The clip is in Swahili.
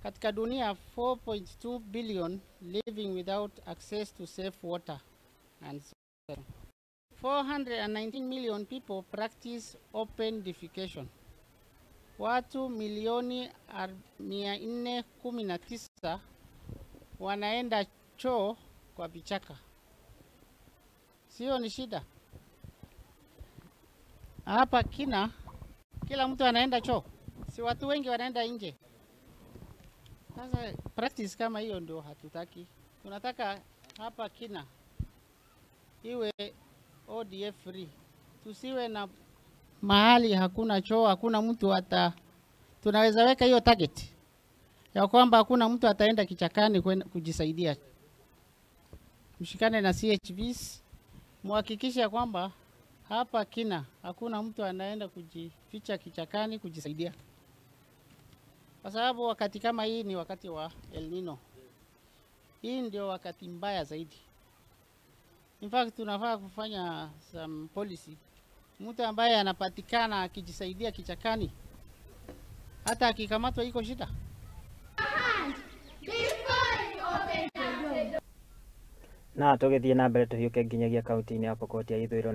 Katika dunia 4.2 billion living without access to safe water and 419 million people practice open defecation. Watu milioni 419 wanaenda choo kwa vichaka. Sio ni shida? Hapa Kina kila mtu anaenda choo. Si watu wengi wanaenda nje. Sasa practice kama hiyo ndio hatutaki. Tunataka hapa Kina iwe ODF free. Tusiwe na mahali hakuna choo, hakuna mtu hata. Tunaweza weka hiyo target ya kwamba hakuna mtu ataenda kichakani kujisaidia. Mshikane na CHVs, muhakikishe kwamba hapa Kina hakuna mtu anaenda kujificha kichakani kujisaidia. Kwa sababu wakati kama hii ni wakati wa El Nino. Hii ndio wakati mbaya zaidi. In fact tunafaa kufanya some policy. Mtu ambaye anapatikana akijisaidia kichakani, hata akikamatwa iko shida. Na tũgĩthiĩ na mbere tũhiũke nginyagia kaunti-inĩ ya Pokot ya ithũĩro.